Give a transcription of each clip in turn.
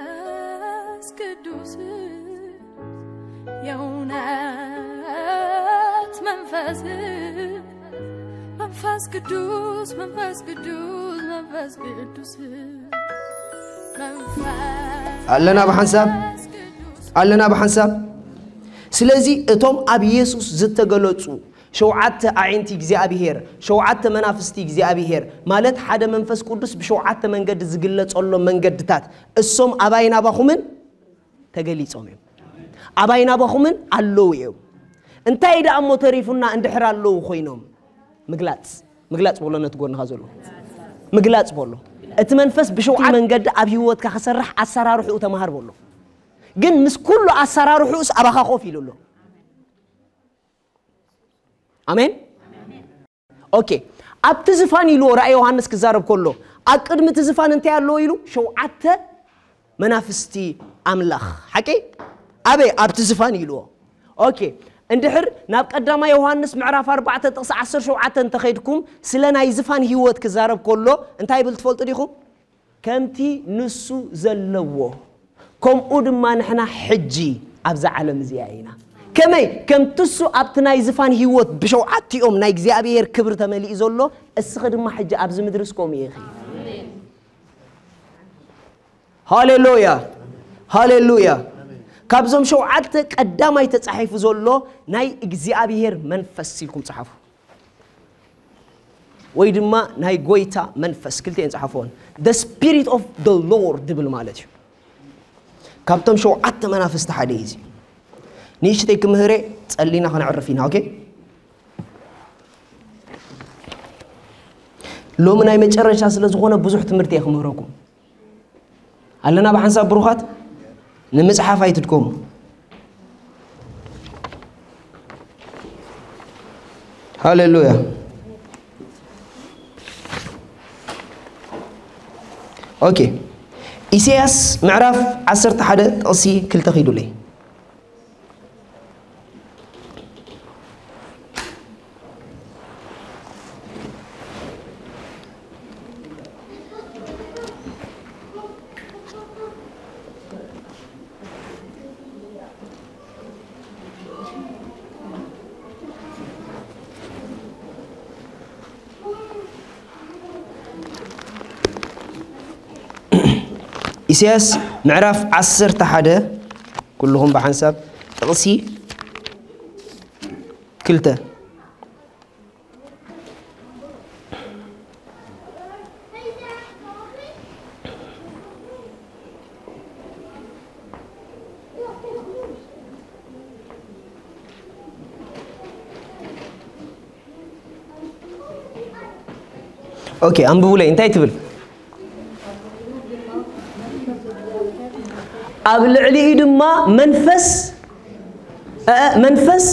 መንፈስ ቅዱስ፣ የእውነት መንፈስ፣ መንፈስ ቅዱስ፣ መንፈስ ቅዱስ፣ መንፈስ ቅዱስ፣ መንፈስ ኣለና ብሓንሳብ? ኣለና ብሓንሳብ? ስለዚ እቶም ኣብ ኢየሱስ ዝተገለጹ ሸውዓተ ኣዒንቲ እግዚኣብሔር፣ ሸውዓተ መናፍስቲ እግዚኣብሔር ማለት ሓደ መንፈስ ቅዱስ ብሸውዓተ መንገዲ ዝግለጸሎም መንገድታት እሶም ኣባይ ናባኹምን ተገሊጾም እዮም። ኣባይ ናባኹምን ኣለዉ እዮም። እንታይ ደኣ እሞ ተሪፉና እንድሕር ኣለዉ ኮይኖም? ምግላጽ፣ ምግላጽ በሎ ነቲ ጎንኻ ዘሎ። ምግላጽ በሎ። እቲ መንፈስ ብሸውዓተ መንገዲ ኣብ ህይወትካ ክሰርሕ ኣሰራርሕኡ ተማሃር በሎ። ግን ምስ ኩሉ ኣሰራርሕኡስ ኣባኻ ኮፍ ኢሉ ኣሎ። ኣሜን። ኦኬ። ኣብቲ ዝፋን ኢልዎ ራእይ ዮሃንስ ክዛረብ ከሎ ኣብ ቅድሚ እቲ ዝፋን እንታይ ኣለዎ ኢሉ? ሸውዓተ መናፍስቲ ኣምላኽ። ሓቂ? ኣበይ? ኣብቲ ዝፋን ኢልዎ። ኦኬ። እንድሕር ናብ ቀዳማይ ዮሃንስ ምዕራፍ ኣርባዕተ ጥቕሲ ዓሰርተ ሸውዓተ እንተኸይድኩም ስለ ናይ ዝፋን ህይወት ክዛረብ ከሎ እንታይ ይብል ትፈልጡ ዲኹም? ከምቲ ንሱ ዘለዎ ከምኡ ድማ ንሕና ሕጂ ኣብዛ ዓለም እዚኣ ኢና። ከመይ? ከምቲ እሱ ኣብቲ ናይ ዝፋን ህይወት ብሸውዓቲኦም ናይ እግዚኣብሔር ክብሪ ተመሊኡ ዘሎ፣ እስኺ ድማ ሕጂ ኣብዚ ምድሪ እስከምኡ ኢኺ። ሃሌሉያ፣ ሃሌሉያ። ካብዞም ሸውዓተ ቀዳማይ ተጻሒፉ ዘሎ ናይ እግዚኣብሔር መንፈስ ኢልኩም ጸሓፉ። ወይ ድማ ናይ ጎይታ መንፈስ፣ ክልቲኤን ጸሓፍወን። The Spirit of the Lord ድብል ማለት እዩ። ካብቶም ሸውዓተ መናፍስቲ ሓደ እዩ እዚ። ንእሽተይ ክምህሬ ጸሊና ከነዕርፍ ኢና። ኦኬ፣ ሎሚ ናይ መጨረሻ ስለ ዝኾነ ብዙሕ ትምህርቲ እየ ክምህረኩም። ኣለና ብሓንሳብ ብሩኻት? ንምጽሓፍ ኣይትድከሙ። ሃሌሉያ። ኦኬ፣ ኢሳያስ ምዕራፍ ዓሰርተ ሓደ ጥቕሲ ክልተ ኺዱለይ። ኢሳያስ ምዕራፍ ዓሰርተ ሓደ፣ ኩልኹም ብሓንሳብ፣ ጥቕሲ ክልተ። ኦኬ፣ ኣንብቡለይ። እንታይ ትብል? ኣብ ልዕሊኡ ድማ መንፈስ፣ እ፣ መንፈስ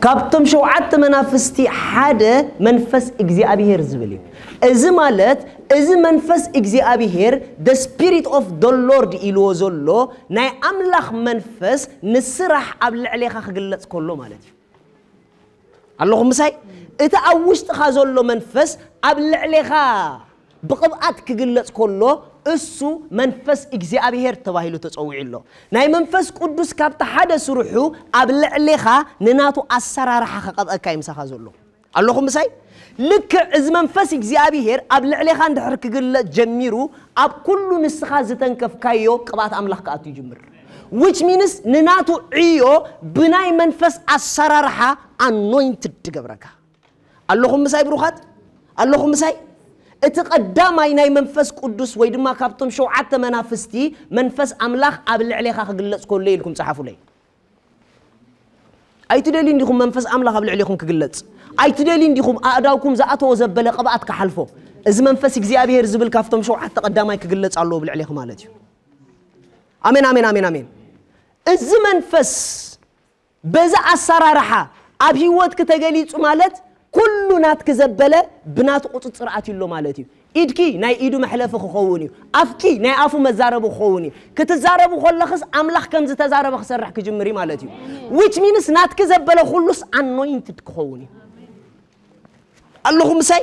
ካብቶም ሸውዓተ መናፍስቲ ሓደ መንፈስ እግዚኣብሔር ዝብል እዩ። እዚ ማለት እዚ መንፈስ እግዚኣብሔር the Spirit of the Lord ኢልዎ ዘሎ ናይ ኣምላኽ መንፈስ ንስራሕ ኣብ ልዕሌኻ ክግለጽ ከሎ ማለት እዩ። ኣለኹም ምሳይ? እቲ ኣብ ውሽጥኻ ዘሎ መንፈስ ኣብ ልዕሌኻ ብቕብኣት ክግለጽ ከሎ እሱ መንፈስ እግዚኣብሔር ተባሂሉ ተጸዊዑ ኣሎ። ናይ መንፈስ ቅዱስ ካብቲ ሓደ ስርሑ ኣብ ልዕሌኻ ንናቱ ኣሰራርሓ ከቐብአካ እዩ ምሳኻ ዘሎ። ኣለኹም ምሳይ? ልክዕ እዚ መንፈስ እግዚኣብሔር ኣብ ልዕሌኻ እንድሕር ክግለጽ ጀሚሩ ኣብ ኩሉ ንስኻ ዝተንከፍካዮ ቅብኣት ኣምላኽ ክኣቱ ይጅምር። Which means ንናቱ ዕዮ ብናይ መንፈስ ኣሰራርሓ ኣኖይንትድ ትገብረካ። ኣለኹም ምሳይ ብሩኻት? ኣለኹም ምሳይ? እቲ ቀዳማይ ናይ መንፈስ ቅዱስ ወይ ድማ ካብቶም ሸውዓተ መናፍስቲ መንፈስ ኣምላኽ ኣብ ልዕሌኻ ክግለጽ ከሎ ኢልኩም ጸሓፉለይ። ኣይትደልዩ እንዲኹም መንፈስ ኣምላኽ ኣብ ልዕሌኹም ክግለጽ? ኣይትደልዩ እንዲኹም ኣእዳውኩም ዝኣተዎ ዘበለ ቅብኣት ክሓልፎ? እዚ መንፈስ እግዚኣብሔር ዝብል ካብቶም ሸውዓተ ቀዳማይ ክግለጽ ኣለዎ ብልዕሌኹ ማለት እዩ። ኣሜን፣ ኣሜን፣ ኣሜን፣ ኣሜን። እዚ መንፈስ በዚ ኣሰራርሓ ኣብ ህይወትኪ ተገሊጹ ማለት ኩሉ ናትኪ ዘበለ ብናቱ ቁጽጽር ኣትዩ ኣሎ ማለት እዩ። ኢድኪ ናይ ኢዱ መሕለፊ ክኸውን እዩ። ኣፍኪ ናይ ኣፉ መዛረቢ ክኸውን እዩ። ክትዛረቡ ከለኽስ ኣምላኽ ከም ዝተዛረበ ክሰርሕ ክጅምር እዩ ማለት እዩ። Which means ናትኪ ዘበለ ኩሉስ ኣኖይንትድ ክኸውን እዩ። ኣለኹም ምሳይ?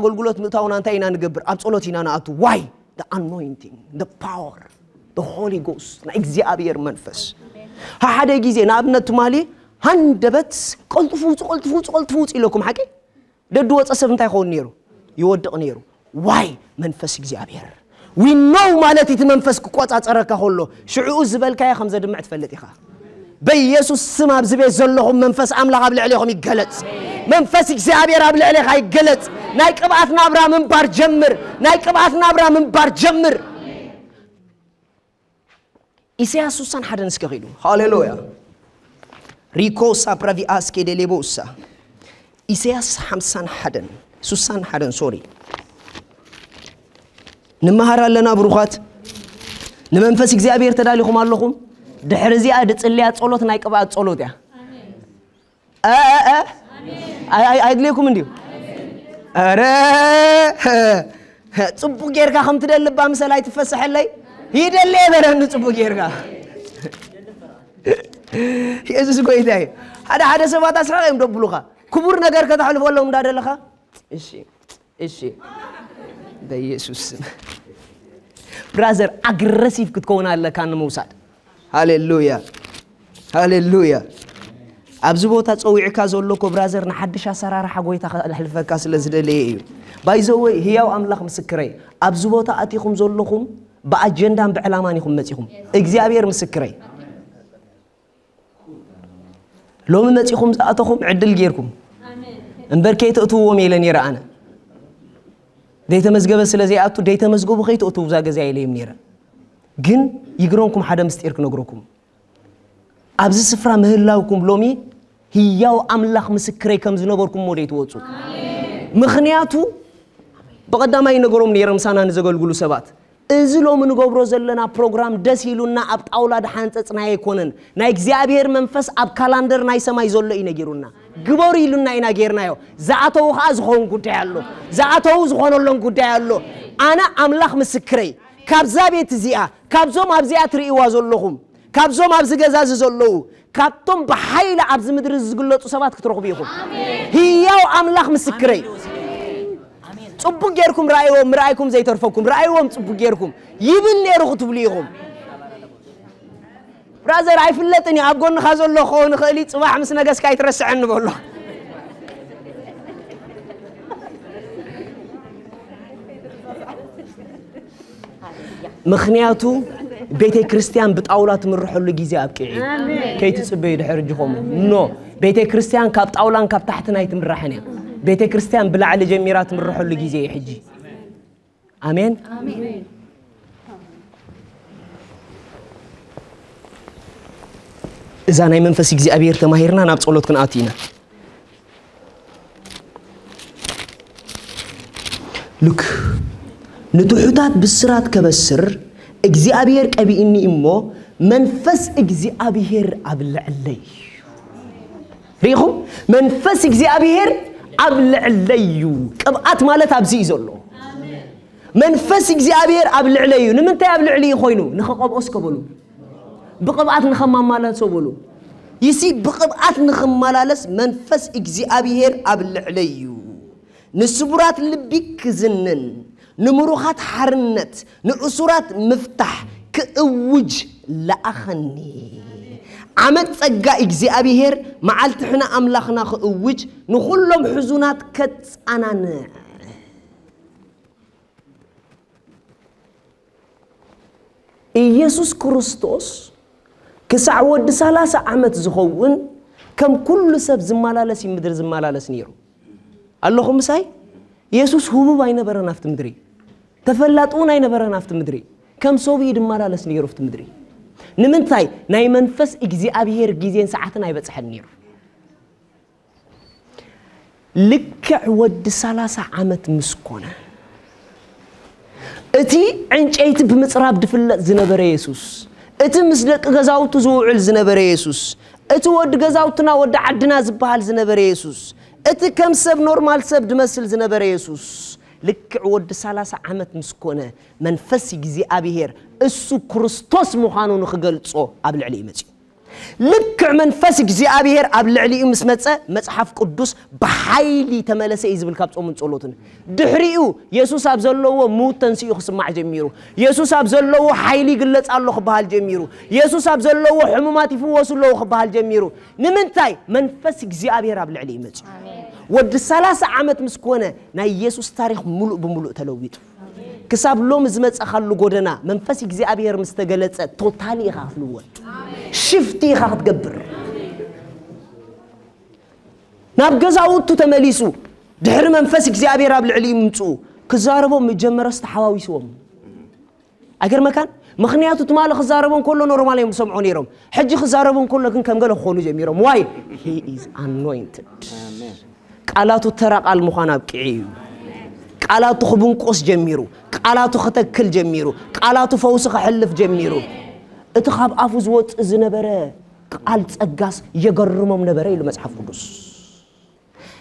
ኣገልግሎት ምእታውና እንታይ ኢና ንገብር? ኣብ ጸሎት ኢና ንኣቱ። Why? The anointing, the power, the Holy Ghost፣ ናይ እግዚኣብሔር መንፈስ። ሓደ ግዜ ንኣብነት ትማሊ ሃንደበት ቀልጥፉ ውፁ፣ ቀልጥፉ ውፁ፣ ቀልጥፉ ውፁ ኢለኩም ሓቂ? ደድ ወፀ ሰብ እንታይ ይኸውን ነይሩ? ይወድቕ ነይሩ። ዋይ መንፈስ እግዚኣብሔር። We know ማለት እቲ መንፈስ ክቆፃፀረካ ከሎ ሽዕኡ ዝበልካዮ ከም ዘድምዕ ትፈልጥ ኢኻ። በኢየሱስ ስም ኣብዚ ቤት ዘለኹም መንፈስ ኣምላኽ ኣብ ልዕሌኹም ይገለጽ። መንፈስ እግዚኣብሔር ኣብ ልዕሌኻ ይገለጽ። ናይ ቅብኣት ናብራ ምንባር ጀምር። ናይ ቅብኣት ናብራ ምንባር ጀምር። ኢሳያስ ሱሳን ሓደን እስከ ኺዱ። ሃሌሉያ። ሪኮ ሳፕራቪኣስ ኬደሌቦሳ። ኢሳያስ ሓምሳን ሓደን፣ ሱሳን ሓደን፣ ሶሪ። ንመሃር ኣለና ብሩኻት። ንመንፈስ እግዚኣብሔር ተዳሊኹም ኣለኹም። ድሕሪ እዚኣ ድጽልያ ጸሎት ናይ ቅብኣት ጸሎት እያ። እ፣ እ፣ እ። ኣይ፣ ኣይ፣ ኣይድልየኩም እንድዩ። ኧረ፣ ጽቡቕ ጌርካ ከም ትደሊ እባ ምሰል ኣይትፈሰሐለይ። ይደሊ የበለኒ ጽቡቕ ጌርካ። የሱስ ጎይታ እዩ። ሓደ ሓደ ሰባት ኣስራቕ እዮም ደብሉኻ። ክቡር ነገር ከተሕልፈሎም እንዳደለኻ፣ እሺ፣ እሺ፣ በኢየሱስ ስም። ብራዘር፣ ኣግረሲቭ ክትከውን ኣለካ ንምውሳድ። ሃሌሉያ፣ ሃሌሉያ። ኣብዚ ቦታ ጸዊዕካ ዘሎ እኮ ብራዘር፣ ንሓድሽ ኣሰራርሓ ጎይታ ከሕልፈካ ስለ ዝደለየ እዩ። ባይዘወይ፣ ህያው ኣምላኽ ምስክረይ፣ ኣብዚ ቦታ ኣቲኹም ዘለኹም ብኣጀንዳን ብዕላማን ኢኹም መጺኹም። እግዚኣብሔር ምስክረይ። ሎሚ መጺኹም ዝኣተኹም ዕድል ጌርኩም። እምበር ከይተእትውዎም ኢለ ነይረ ኣነ። ዘይተመዝገበ ስለ ዘይኣቱ፣ ዘይተመዝገቡ ከይተእትዉ እዛ ገዛ ኢለ እዮም ነይረ። ግን ይግረምኩም፣ ሓደ ምስጢር ክነግረኩም። ኣብዚ ስፍራ ምህላውኩም ሎሚ ህያው ኣምላኽ ምስክረይ ከም ዝነበርኩም እሞ ዘይትወጹ። ምኽንያቱ ብቐዳማይ ይነገሮም ነይረ ምሳና ንዘገልግሉ ሰባት። እዚ ሎሚ ንገብሮ ዘለና ፕሮግራም ደስ ኢሉና ኣብ ጣውላ ድሓንጸጽናዮ ኣይኮነን። ናይ እግዚኣብሔር መንፈስ ኣብ ካላንደር ናይ ሰማይ ዘሎ እዩ ነጊሩና። ግበሩ ኢሉና ኢና ጌርናዮ። ዝኣተዉ ኸኣ ዝኾን ጉዳይ ኣሎ። ዝኣተዉ ዝኾነሎም ጉዳይ ኣሎ። ኣነ ኣምላኽ ምስክረይ፣ ካብዛ ቤት እዚኣ፣ ካብዞም ኣብዚኣ ትርእይዋ ዘለኹም፣ ካብዞም ኣብዚ ገዛ እዚ ዘለዉ፣ ካብቶም ብሓይሊ ኣብዚ ምድሪ ዝግለጹ ሰባት ክትረኽቡ ኢኹም። ህያው ኣምላኽ ምስክረይ። ጽቡቅ ጌርኩም ረኣይዎም፣ ምርኣይኩም ዘይተርፈኩም፣ ረኣይዎም ጽቡቅ ጌርኩም። ይብል ነይሩ ክትብሉ ኢኹም። ብራዘር፣ ኣይፍለጥን እዩ፣ ኣብ ጎንኻ ዘሎ ክኸውን ይኽእል እዩ፣ ጽባሕ ምስ ነገስካ ኣይትረስዐኒ በሎ። ምኽንያቱ ቤተ ክርስቲያን ብጣውላ ትምርሐሉ ግዜ ኣብቂዑ እዩ። ከይትጽበዩ ድሕር እጅኹም። ኖ፣ ቤተ ክርስቲያን ካብ ጣውላን ካብ ታሕትን ኣይትምራሕን እያ። ቤተ ክርስቲያን ብላዕሊ ጀሚራ ትምርሐሉ ግዜ እዩ ሕጂ። ኣሜን። እዛ ናይ መንፈስ እግዚኣብሔር ተማሂርና ናብ ጸሎት ክንኣቱ ኢና። ሉክ፣ ንትሑታት ብስራት ከበስር እግዚኣብሔር ቀቢእኒ እሞ መንፈስ እግዚኣብሔር ኣብ ልዕለይ። ርኢኹም? መንፈስ እግዚኣብሔር ኣብ ልዕለይ እዩ። ቅብኣት ማለት ኣብዚ እዩ ዘሎ። መንፈስ እግዚኣብሔር ኣብ ልዕለይ እዩ። ንምንታይ ኣብ ልዕሊ እዩ ኮይኑ? ንኸቐብኦ እስከ በሉ። ብቕብኣት ንኸማማላሶ በሉ። ይሲ ብቕብኣት ንኽመላለስ መንፈስ እግዚኣብሔር ኣብ ልዕለይ እዩ። ንስቡራት ልቢ ክዝንን፣ ንምሩኻት ሓርነት፣ ንእሱራት ምፍታሕ፣ ክእውጅ ለኣኸኒ። ዓመት ጸጋ እግዚኣብሔር መዓልቲ ሕነ ኣምላኽና ክእውጅ፣ ንኹሎም ሕዙናት ከጻናንዕ። ኢየሱስ ክርስቶስ ክሳዕ ወዲ ሰላሳ ዓመት ዝኸውን ከም ኩሉ ሰብ ዝመላለስ እዩ ምድሪ ዝመላለስ ነይሩ። ኣለኹም ምሳይ? የሱስ ህቡብ ኣይነበረን ኣብቲ ምድሪ። ተፈላጢ እውን ኣይነበረን ኣብቲ ምድሪ። ከም ሰብ እዩ ዝመላለስ ነይሩ ኣብቲ ምድሪ። ንምንታይ? ናይ መንፈስ እግዚኣብሔር ግዜን ሰዓትን ኣይበጽሐን ነይሩ። ልክዕ ወዲ ሰላሳ ዓመት ምስ ኮነ፣ እቲ ዕንጨይቲ ብምጽራብ ዝፍለጥ ዝነበረ የሱስ፣ እቲ ምስ ደቂ ገዛውቱ ዝውዕል ዝነበረ የሱስ፣ እቲ ወዲ ገዛውትና ወዲ ዓድና ዝበሃል ዝነበረ የሱስ፣ እቲ ከም ሰብ ኖርማል ሰብ ዝመስል ዝነበረ የሱስ፣ ልክዕ ወዲ ሰላሳ ዓመት ምስ ኮነ፣ መንፈስ እግዚኣብሔር እሱ ክርስቶስ ምዃኑ ንኽገልጾ ኣብ ልዕሊ እዩ መጺኡ። ልክዕ መንፈስ እግዚኣብሔር ኣብ ልዕሊኡ ምስ መጸ፣ መጽሓፍ ቅዱስ ብሓይሊ ተመለሰ እዩ ዝብል ካብ ጾምን ጸሎትን። ድሕሪኡ የሱስ ኣብ ዘለዎ ምዉት ተንሲኡ ክስማዕ ጀሚሩ። የሱስ ኣብ ዘለዎ ሓይሊ ይግለጽ ኣሎ ክበሃል ጀሚሩ። የሱስ ኣብ ዘለዎ ሕሙማት ይፍወሱ ኣለዉ ክበሃል ጀሚሩ። ንምንታይ? መንፈስ እግዚኣብሔር ኣብ ልዕሊኡ መጺኡ። ወዲ ሰላሳ ዓመት ምስ ኮነ ናይ የሱስ ታሪኽ ምሉእ ብምሉእ ተለዊጡ። ክሳብ ሎሚ ዝመጸኻሉ ጎደና መንፈስ እግዚኣብሔር ምስ ተገለጸ ቶታሊ ኢኻ ክትልወጥ። ሽፍቲ ኢኻ ክትገብር። ናብ ገዛውቱ ተመሊሱ ድሕሪ መንፈስ እግዚኣብሔር ኣብ ልዕሊኡ ምምጽኡ ክዛረቦም ምስ ጀመረስ ተሓዋዊስዎም። ኣይገርመካን? ምኽንያቱ ትማሊ ክዛረቦም ከሎ ኖርማል እዮም ዝሰምዑ ነይሮም። ሕጂ ክዛረቦም ከሎ ግን ከም ገለ ክኾኑ ጀሚሮም። Why? He is anointed። ቃላቱ ተራ ቃል ምዃን ኣብቂዑ እዩ። ቃላቱ ክብንቆስ ጀሚሩ፣ ቃላቱ ክተክል ጀሚሩ፣ ቃላቱ ፈውሲ ከሕልፍ ጀሚሩ። እቲ ካብ ኣፉ ዝወጽእ ዝነበረ ቃል ጸጋስ የገርሞም ነበረ ኢሉ መጽሓፍ ቅዱስ።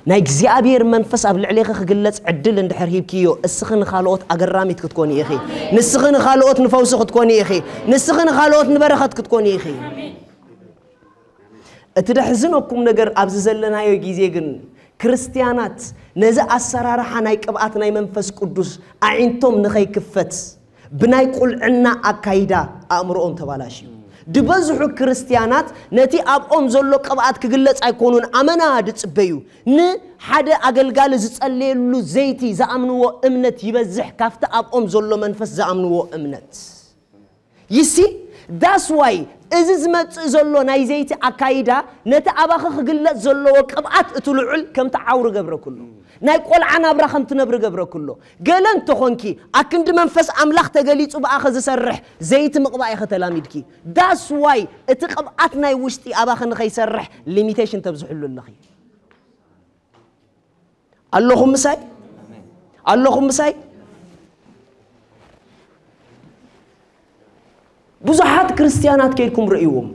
ናይ እግዚኣብሔር መንፈስ ኣብ ልዕሌኺ ክግለጽ ዕድል እንድሕር ሂብክዮ፣ እስኺ ንኻልኦት ኣገራሚት ክትኮኒ ኢኺ። ንስኺ ንኻልኦት ንፈውሲ ክትኮኒ ኢኺ። ንስኺ ንኻልኦት ንበረኸት ክትኮኒ ኢኺ። እቲ ደሕዝነኩም ነገር ኣብዚ ዘለናዮ ግዜ ግን ክርስትያናት ነዚ ኣሰራርሓ ናይ ቅብኣት ናይ መንፈስ ቅዱስ ኣዒንቶም ንኸይክፈት ብናይ ቁልዕና ኣካይዳ ኣእምሮኦም ተባላሽዩ። ዝበዝሑ ክርስትያናት ነቲ ኣብኦም ዘሎ ቅብኣት ክግለጽ ኣይኮኑን ኣመና ድጽበዩ። ንሓደ ኣገልጋሊ ዝጸለየሉ ዘይቲ ዝኣምንዎ እምነት ይበዝሕ ካብቲ ኣብኦም ዘሎ መንፈስ ዝኣምንዎ እምነት። ይሲ ዳስ ዋይ እዚ ዝመጽእ ዘሎ ናይ ዘይቲ ኣካይዳ ነቲ ኣባኺ ክግለጽ ዘለዎ ቅብኣት እቲ ልዑል ከም ትዓውሪ ገብረክሎ ናይ ቆልዓ ናብራ ከም ትነብሪ ገብረክሎ ገለ እንተኾንኪ ኣክንዲ መንፈስ ኣምላኽ ተገሊጹ ብኣኺ ዝሰርሕ ዘይቲ ምቕባእ ኢኺ ተላሚድኪ። ዳስ ዋይ እቲ ቅብኣት ናይ ውሽጢ ኣባኺ ንኸይሰርሕ ሊሚቴሽን ተብዝሕሉ ኣለኺ። ኣለኹም ምሳይ? ኣለኹም ምሳይ? ብዙሓት ክርስትያናት ከይድኩም ርእይዎም።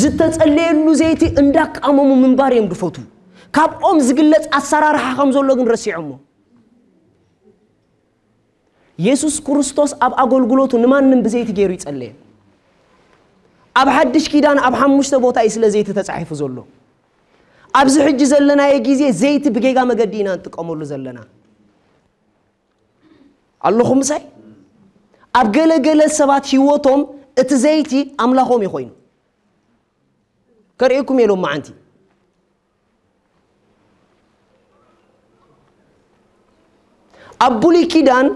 ዝተጸለየሉ ዘይቲ እንዳቃመሙ ምንባር እዮም ድፈቱ። ካብኦም ዝግለጽ ኣሰራርሓ ከም ዘሎ ግን ረሲዖሞ። የሱስ ክርስቶስ ኣብ ኣገልግሎቱ ንማንም ብዘይቲ ገይሩ ይጸለየ። ኣብ ሓድሽ ኪዳን ኣብ ሓሙሽተ ቦታ እዩ ስለ ዘይቲ ተጻሒፉ ዘሎ። ኣብዚ ሕጂ ዘለናዮ ግዜ ዘይቲ ብጌጋ መገዲ ኢና ንጥቀመሉ ዘለና። ኣለኹም ምሳይ? ኣብ ገለ ገለ ሰባት ህይወቶም እቲ ዘይቲ ኣምላኾም እዩ ኮይኑ። ከርእየኩም እየ ሎም መዓንቲ። ኣብ ብሉይ ኪዳን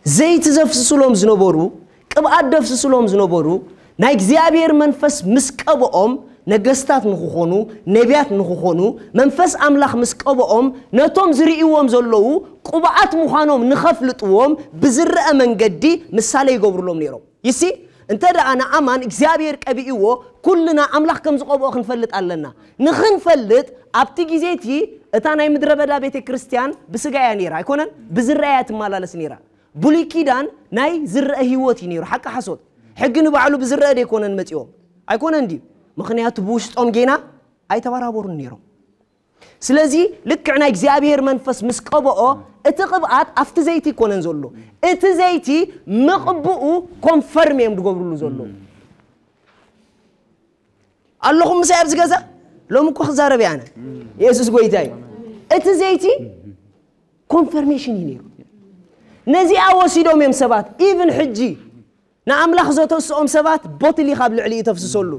ዘይቲ ዘፍስስሎም ዝነበሩ፣ ቅብኣት ዘፍስስሎም ዝነበሩ፣ ናይ እግዚኣብሔር መንፈስ ምስ ቀብኦም፣ ነገስታት ንኽኾኑ፣ ነቢያት ንኽኾኑ፣ መንፈስ ኣምላኽ ምስ ቀብኦም፣ ነቶም ዝርእይዎም ዘለዉ ቅቡኣት ምዃኖም ንኸፍልጥዎም ብዝረአ መንገዲ ምሳሌ ይገብሩሎም ነይሮም። ይሲ እንተ ደኣ ንኣማን እግዚኣብሔር ቀቢእዎ ኩልና ኣምላኽ ከም ዝቐብኦ ክንፈልጥ ኣለና። ንኽንፈልጥ ኣብቲ ግዜ እቲ እታ ናይ ምድረ በዳ ቤተ ክርስቲያን ብስጋ እያ ነይራ ኣይኮነን፣ ብዝረአ እያ ትመላለስ ነይራ። ብሉይ ኪዳን ናይ ዝረአ ህይወት እዩ ነይሩ። ሓቂ ሓሶት ሕጊ ንባዕሉ ብዝረአ ደይኮነን መጺኦም ኣይኮነን ድዩ? ምኽንያቱ ብውሽጦም ጌና ኣይተበራበሩን ነይሮም። ስለዚ ልክዕ ናይ እግዚኣብሔር መንፈስ ምስ ቀብኦ እቲ ቅብኣት ኣብቲ ዘይቲ ይኮነን ዘሎ። እቲ ዘይቲ ምቕብኡ ኮንፈርም እዮም ዝገብርሉ ዘሎ። ኣለኹም ምሳይ ኣብዚ ገዛ? ሎም እኮ ክዛረብ እየ ኣነ። የሱስ ጎይታ እዩ። እቲ ዘይቲ ኮንፈርሜሽን እዩ ነይሩ። ነዚኣ ወሲዶም እዮም ሰባት ኢቭን ሕጂ ንኣምላኽ ዘተስኦም ሰባት ቦትል ኢኻ ኣብ ልዕሊኡ ተፍስሰሉ።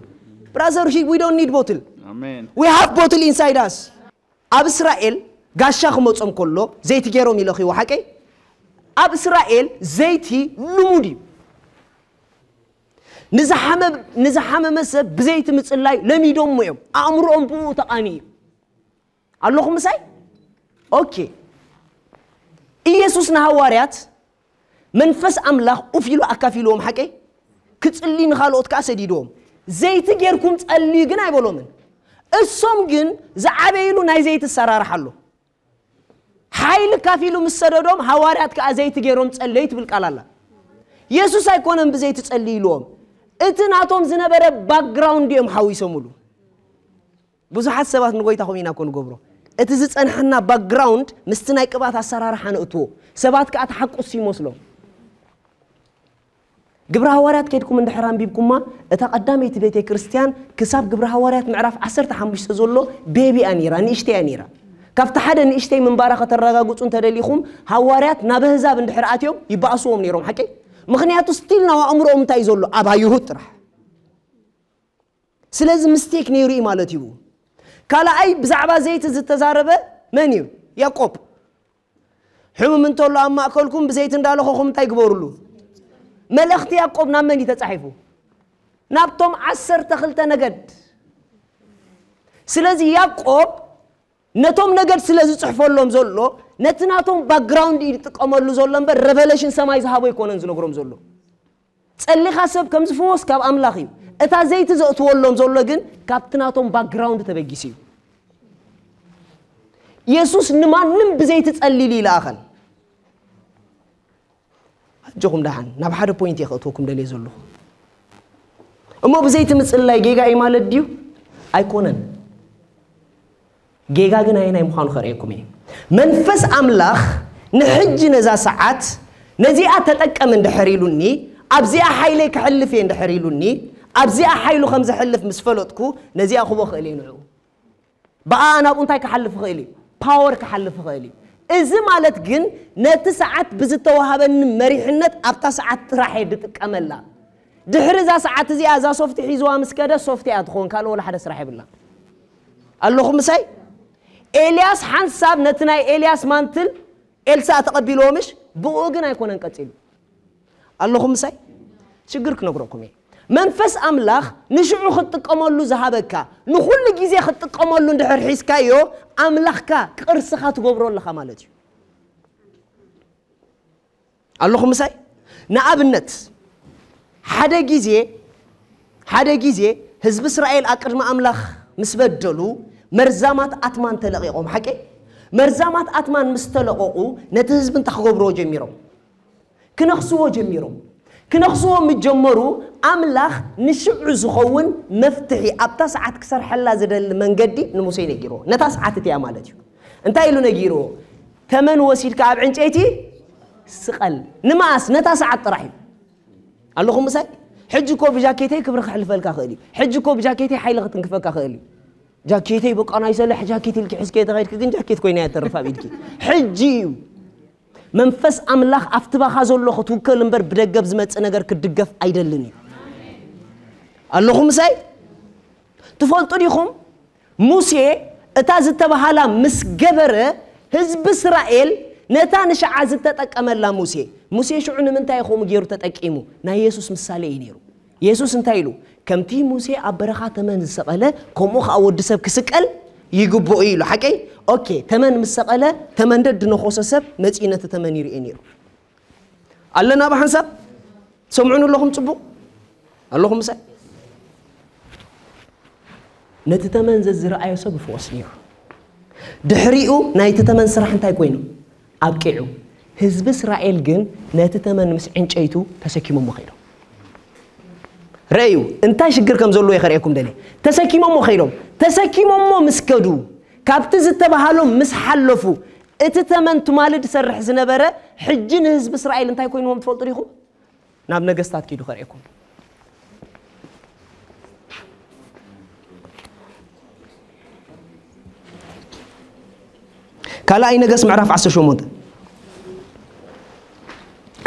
Brother, we don't need bottle. ኣሜን። We have bottle inside us. ኣብ እስራኤል ጋሻ ክመጾም ከሎ ዘይቲ ገይሮም ይለኽይዎ። ሓቀይ? ኣብ እስራኤል ዘይቲ ልሙድ እዩ። ንዝሓመ- ንዝሓመመ ሰብ ብዘይቲ ምጽላይ ለሚዶሞ እዮም። ኣእምሮኦም ብኡ ተቓኒ እዩ። ኣለኹም ምሳይ? ኦኬ። ኢየሱስ ንሃዋርያት መንፈስ ኣምላኽ ኡፍ ኢሉ ኣካፊልዎም። ሓቀይ? ክጽሊ ንኻልኦት ከኣ ሰዲድዎም። ዘይቲ ጌርኩም ጸልዩ ግን ኣይበሎምን። እሶም ግን ዝዓበይሉ ናይ ዘይቲ ኣሰራርሓ ኣሎ። ሓይሊ ካፊሉ ምስ ሰደዶም ሃዋርያት ከኣ ዘይቲ ገይሮም ጸለዩ ትብል ቃል ኣላ። የሱስ ኣይኮነን ብዘይቲ ጸልዩ ኢልዎም። እቲ ናቶም ዝነበረ ባክግራውንድ እዮም ሓዊሶምሉ። ብዙሓት ሰባት ንጎይታ ከምኡ ኢና እኮ ንገብሮ። እቲ ዝጸንሐና ባክግራውንድ ምስቲ ናይ ቅብኣት ኣሰራርሓ ነእትዎ። ሰባት ከኣ ተሓቁስ ይመስሎም። ግብረ ሃዋርያት ከድኩም እንድሕር ኣንቢብኩማ እታ ቀዳመይቲ ቤተ ክርስቲያን ክሳብ ግብረ ሃዋርያት ምዕራፍ ዓሰርተ ሓሙሽተ ዘሎ ቤቢ እያ ነይራ፣ ንእሽተይ እያ ነይራ። ካብቲ ሓደ ንእሽተይ ምንባራ ከተረጋግጹ እንተደሊኹም ሃዋርያት ናብ ኣህዛብ እንድሕር ኣትዮም ይበኣስዎም ነይሮም። ሓቂ? ምኽንያቱ ስቲል ናብ ኣእምሮኦም እንታይ እዩ ዘሎ? ኣብ ኣይሁድ ጥራሕ። ስለዚ ምስቴክ ነይሩ እዩ ማለት እዩ። ካልኣይ ብዛዕባ ዘይቲ ዝተዛረበ መን እዩ? ያዕቆብ። ሕሙም እንተሎ ኣብ ማእከልኩም ብዘይቲ እንዳለኸኹም እንታይ ግበሩሉ? መልእኽቲ ያዕቆብ ናብ መን እዩ ተጻሒፉ? ናብቶም ዓሰርተ ክልተ ነገድ። ስለዚ ያዕቆብ ነቶም ነገድ ስለ ዝጽሕፈሎም ዘሎ ነቲ ናቶም ባክግራውንድ እዩ ዝጥቀመሉ ዘሎ እምበር ሬቨሌሽን ሰማይ ዝሃቦ ኣይኮነን ዝነግሮም ዘሎ። ጸሊኻ ሰብ ከም ዝፍወስ ካብ ኣምላኽ እዩ። እታ ዘይቲ ዘእትወሎም ዘሎ ግን ካብቲ ናቶም ባክግራውንድ ተበጊሱ እዩ። የሱስ ንማንም ብዘይቲ ጸሊሉ ይለኣኸን። ኣጆኹም ደሓን ናብ ሓደ ፖይንት እየ ከእትወኩም ደልየ ዘለኹ። እሞ ብዘይቲ ምጽላይ ጌጋ እዩ ማለት ድዩ? ኣይኮነን። ጌጋ ግን ኣየናይ ምዃኑ ከርእየኩም እየ። መንፈስ ኣምላኽ ንሕጂ ነዛ ሰዓት ነዚኣ ተጠቀም እንድሕር ኢሉኒ፣ ኣብዚኣ ሓይለይ ክሕልፍ እየ እንድሕር ኢሉኒ፣ ኣብዚኣ ሓይሉ ከም ዘሕልፍ ምስ ፈለጥኩ ነዚኣ ክቦ ክእል እየ ንዕኡ። ብኣ ናብኡ እንታይ ክሓልፍ ይኽእል እዩ? ፓወር ክሓልፍ ይኽእል እዩ። እዚ ማለት ግን ነቲ ሰዓት ብዝተዋሃበኒ መሪሕነት ኣብታ ሰዓት ጥራሕ እየ ድጥቀመላ። ድሕሪ እዛ ሰዓት እዚኣ እዛ ሶፍቲ ሒዝዋ ምስ ከደ ሶፍቲ እያ ትኸውን፣ ካልእ ወላ ሓደ ስራሕ የብላ። ኣለኹም ምሳይ? ኤልያስ ሓንሳብ ነቲ ናይ ኤልያስ ማንትል ኤልሳዕ ተቐቢልዎ ምሽ? ብኡ ግን ኣይኮነን ቀጺሉ። ኣለኹም ምሳይ? ሽግር ክነግረኩም እየ። መንፈስ ኣምላኽ ንሽዑ ክትጥቀመሉ ዝሃበካ፣ ንኹሉ ግዜ ክትጥቀመሉ እንድሕር ሒዝካዮ፣ ኣምላኽካ ቅርስኻ ትገብሮ ኣለኻ ማለት እዩ። ኣለኹም ምሳይ? ንኣብነት፣ ሓደ ግዜ፣ ሓደ ግዜ ህዝቢ እስራኤል ኣብ ቅድሚ ኣምላኽ ምስ በደሉ፣ መርዛማት ኣትማን ተለቒቖም፣ ሓቂ? መርዛማት ኣትማን ምስ ተለቐቑ፣ ነቲ ህዝቢ እንታይ ክገብርዎ ጀሚሮም? ክነኽስዎ ጀሚሮም። ክነኽስዎ ምስ ጀመሩ፣ ኣምላኽ ንሽዑ ዝኸውን መፍትሒ ኣብታ ሰዓት ክሰርሐላ ዝደሊ መንገዲ ንሙሴ ነጊርዎ። ነታ ሰዓት እቲኣ ማለት እዩ። እንታይ ኢሉ ነጊርዎ? ተመን ወሲድካ ኣብ ዕንጨይቲ ስቐል። ንመኣስ? ነታ ሰዓት ጥራሕ እዩ። ኣለኹም ምሳይ? ሕጂ እኮ ብጃኬተይ ክብሪ ክሕልፈልካ ክእል እዩ። ሕጂ እኮ ብጃኬተይ ሓይሊ ክትንክፈካ ክእል እዩ። ጃኬተይ በቃ ናይ ሰለሕ ጃኬት ኢልኪ ሒዝኪ ተኸይድኪ ግን ጃኬት ኮይና እያ ተርፍ ኣብ ኢድኪ። ሕጂ እዩ መንፈስ ኣምላኽ ኣብቲ ባኻ ዘሎ ክትውከል እምበር ብደገብ ዝመጽእ ነገር ክትድገፍ ኣይደልን እዩ። ኣለኹም ምሳይ? ትፈልጡ ዲኹም? ሙሴ እታ ዝተባሃላ ምስ ገበረ ህዝቢ እስራኤል ነታ ንሽዓ ዝተጠቀመላ ሙሴ። ሙሴ ሽዑ ንምንታይ እዩ ከምኡ ገይሩ ተጠቂሙ? ናይ የሱስ ምሳሌ እዩ ነይሩ። የሱስ እንታይ ኢሉ? ከምቲ ሙሴ ኣብ በረኻ ተመን ዝሰቐለ ከምኡ ኸኣ ወዲ ሰብ ክስቀል ይግብኦ እዩ ኢሉ። ሓቀይ? ኦኬ፣ ተመን ምስ ሰቐለ ተመን ደድነኾሰ ሰብ መጺኡ ነቲ ተመን ይርኤ ነይሩ። ኣለና ብሓንሳብ ሰምዑን ኣለኹም ጽቡቕ ኣለኹም ምሳይ ነቲ ተመን ዘዝረኣዮ ሰብ ይፍወስ ነይሩ። ድሕሪኡ ናይቲ ተመን ስራሕ እንታይ ኮይኑ ኣብቂዑ። ህዝቢ እስራኤል ግን ነቲ ተመን ምስ ዕንጨይቱ ተሰኪሞሞ ከይዶም። ረእዩ እንታይ ሽግር ከም ዘለዎ የኸርእየኩም ደልየ። ተሰኪሞሞ ከይዶም ተሰኪሞሞ ምስ ከዱ ካብቲ ዝተባሃሎም ምስ ሓለፉ እቲ ተመን ትማሊ ዝሰርሕ ዝነበረ ሕጂ ንህዝቢ እስራኤል እንታይ ኮይንዎም ትፈልጡ ዲኹም? ናብ ነገስታት ኪዱ ከርእየኩም። ካልኣይ ነገስት ምዕራፍ ዓሰርተ ሸሞንተ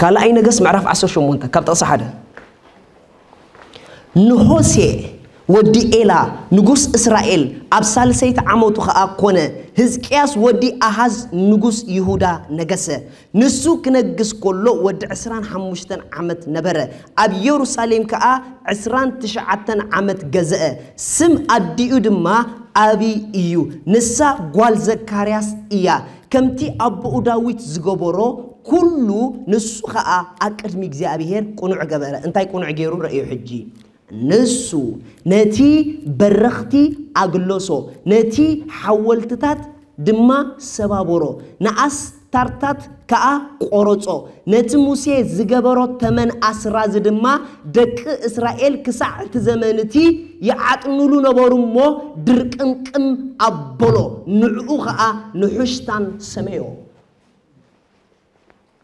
ካልኣይ ነገስት ምዕራፍ ዓሰርተ ሸሞንተ ካብ ጥቕሲ ሓደ ንሆሴ ወዲ ኤላ ንጉስ እስራኤል ኣብ ሳልሰይቲ ዓመቱ ኸኣ ኮነ። ህዝቅያስ ወዲ ኣሃዝ ንጉስ ይሁዳ ነገሰ። ንሱ ክነግስ ከሎ ወዲ ዕስራን ሓሙሽተን ዓመት ነበረ። ኣብ የሩሳሌም ከኣ ዕስራን ትሽዓተን ዓመት ገዝአ። ስም ኣዲኡ ድማ ኣቢ እዩ። ንሳ ጓል ዘካርያስ እያ። ከምቲ ኣቦኡ ዳዊት ዝገበሮ ኩሉ ንሱ ኸኣ ኣብ ቅድሚ እግዚኣብሔር ቅኑዕ ገበረ። እንታይ ቅኑዕ ገይሩ ረእዩ ሕጂ? ንሱ ነቲ በረኽቲ ኣግለሶ፣ ነቲ ሓወልትታት ድማ ሰባበሮ፣ ንኣስታርታት ከኣ ቆረጾ። ነቲ ሙሴ ዝገበሮ ተመን ኣስራዚ ድማ ደቂ እስራኤል ክሳዕ እቲ ዘመን እቲ ይዓጥኑሉ ነበሩ እሞ ድርቅምቅም ኣበሎ፣ ንዕኡ ኸኣ ንሑሽታን ሰመዮ።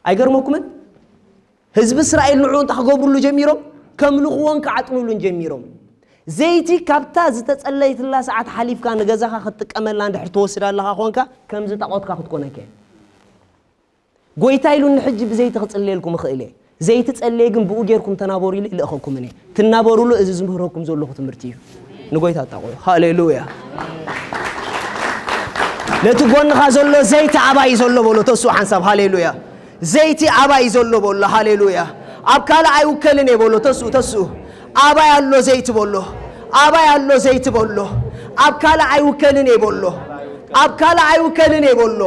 ኣይገርመኩምን? ህዝቢ እስራኤል ንዕኡ እንታይ ክገብሩሉ ጀሚሮም? ከምልኽዎን ክዓጥኑሉን ጀሚሮም። ዘይቲ ካብታ ዝተጸለይትላ ሰዓት ሓሊፍካ ንገዛኻ ክትጥቀመላ እንድሕር ትወስድ ኣለኻ ኾንካ፣ ከምዚ ጣቆትካ ክትኮነከ። ጎይታ ኢሉኒ ሕጂ ብዘይቲ ክጽልየልኩም እኽእል እየ። ዘይቲ ጸልየ ግን ብኡ ጌርኩም ተናበሩ ኢሉ ይልእኸኩምን እየ። ትናበሩሉ እዚ ዝምህረኩም ዘለኹ ትምህርቲ እዩ። ንጎይታ ኣጣቕዑ። ሃሌሉያ። ነቲ ጎንኻ ዘሎ ዘይቲ ኣባይ ዘሎ በሎ ተስኡ ሓንሳብ። ሃሌሉያ። ዘይቲ ኣባይ ዘሎ በሎ። ሃሌሉያ። ኣብ ካልእ ኣይውከልን እየ በሎ ተስኡ፣ ተስኡ። ኣባይ ኣሎ ዘይቲ በሎ። ኣባይ ኣሎ ዘይቲ በሎ። ኣብ ካልእ ኣይውከልን እየ በሎ። ኣብ ካልእ ኣይውከልን እየ በሎ።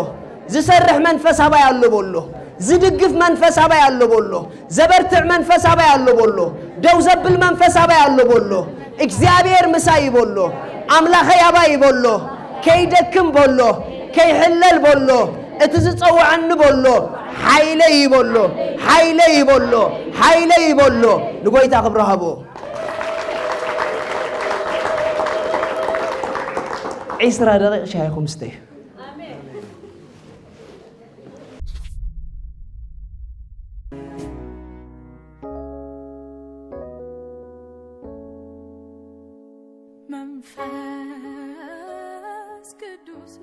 ዝሰርሕ መንፈስ ኣባይ ኣሎ በሎ። ዝድግፍ መንፈስ ኣባይ ኣሎ በሎ። ዘበርትዕ መንፈስ ኣባይ ኣሎ በሎ። ደው ዘብል መንፈስ ኣባይ ኣሎ በሎ። እግዚኣብሔር ምሳይ እዩ በሎ። ኣምላኸይ ኣባይ እዩ በሎ። ከይደክም በሎ። ከይሕለል በሎ። እቲ ዝጸውዐኒ በሎ። ሓይለይ እዩ በሎ። ሓይለይ እዩ በሎ። ሓይለይ እዩ በሎ። ንጎይታ ክብሪ ሃቦ። ዒስራ ደቂቕ ሻሂኹም ስተዩ። መንፈስ ቅዱስ